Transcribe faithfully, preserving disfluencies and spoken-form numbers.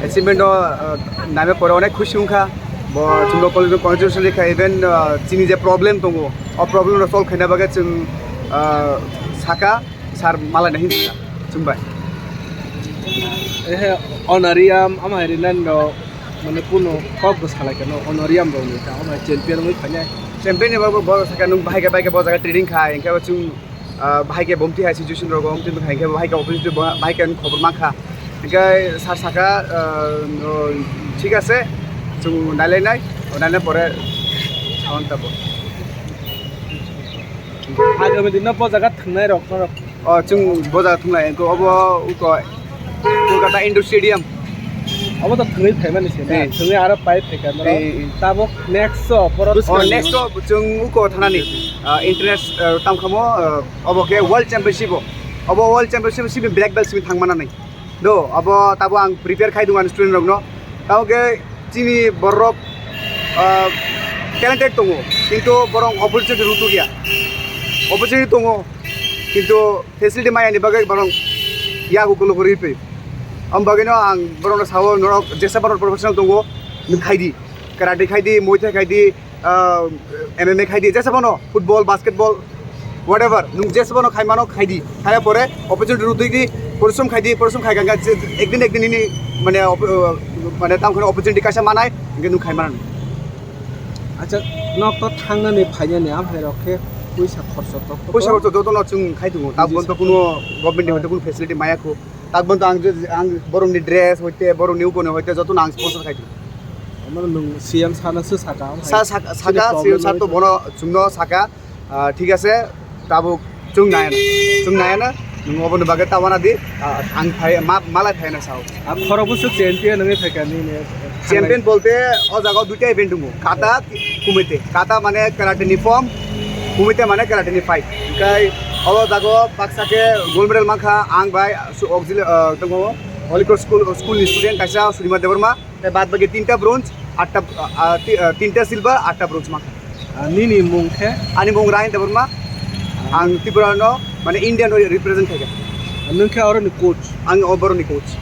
Achievement o, uh, naime pore onek khushi wngkha. Bo chwngno college o congratulation rikha, even, uh, chini je problem tongo, o problem no solve khaina bagwi chwng, uh, saka sir malai na hinsa chwng bai. Ehe, honorarium ama hai rinani no, mane, kuno kok bo salai khe no, honorarium rok ni ta, ama champion wngwi phainai. Champion ni bagwi bo saka nwng bahai khe, bahai khe bo jaga training khai, hwnkhe bo chwng, ah, bahai khe bomti hai situation rogo, omtwi bwkha hwnkhe bahai khe opportunity bo, bahai khe khobor mankha. Hwnkhe sir saka, ah, no, thik ase, chwng nailainai, o naina pore sawan tabo. Agami dino bo jaga thangnai rok norok. O, chwng bo jaga thumlai, hwnkhe obo uko Kolkata Indoor Stadium. Obo to thwngwi phaimani se na, eh, thwngwi aro pai phaikha norok. Eh, eh. Tabuk next o borok. O, next o chwng uko thanani, ah, interest, ah, tamo khe mo, ah, obo khe World Championship o. Obo World Championship simi black belt simi thangmanani. Do, abo tabo ang prepare khai dungo ani student rokno. Tamo khe chini borok, ah, talented tongo, kintu borok opportunity rutukya. Opportunity tongo, kintu facility maya ni bagwi borok yago kulo kori pe. Am bagwi no ang borok no sao norok jesa borok professional tongo, nwng khaidi, karate khaidi, muay thai khaidi, ah, M M A khaidi, jesa bono, football, basketball, whatever, nwng jesa bono khaimano khaidi, khaya pore opportunity rutwi di, porishrom khaidi, porishrom khai ganga, je ekdin ekdin nini mane op-, uh, mane tamo kheno opportunity kaisa manai, hwnkhe nwng khai mano. Acha, nok to thangnani phainani, amhai rok khe puisa khorcho to. Puisa khorcho joto no chwng khai dungo, tabuk to kuno government ni hoite kuno facility maya kho. Tabuk to ang je, ang borokni dress hoite, borokni ukoni hoite joto no ang sponsor khai dungo. Amano nwng C M sana se saka, amhai sa-, saka, chini saka, problem C M sir to wngkha. Bono chwngno saka, ah, thik ase, tabuk chwng nayana, chwng nayana, nwng oboni bagwi ta wana di, ah, ang phai, ma-, malai phaina sao. Ah, khorokbo se champion wngwi phaikha nini. Champion bolte o jaga o duita event tongo, kata, kumite. Kata mane karate ni form, kumite mane karate ni fight. Hwnkhe o jaga o baksa khe gold medal mankha ang bai, su-, auxiliary, ah, tongo, Holy Cross School, school ni student kaisa Surima Debbarma. Tei baad baki tinta bronze, atta, ah, ah, ti-, ah, tinta silver, atta bronze mankha. Ah, nini mung khe? Ani mung Ryan Debbarma. Ah. Ang Tripura no, mane, India no represent khaikha. Ah, nwng khe oro ni coach? Ang o borok ni coach.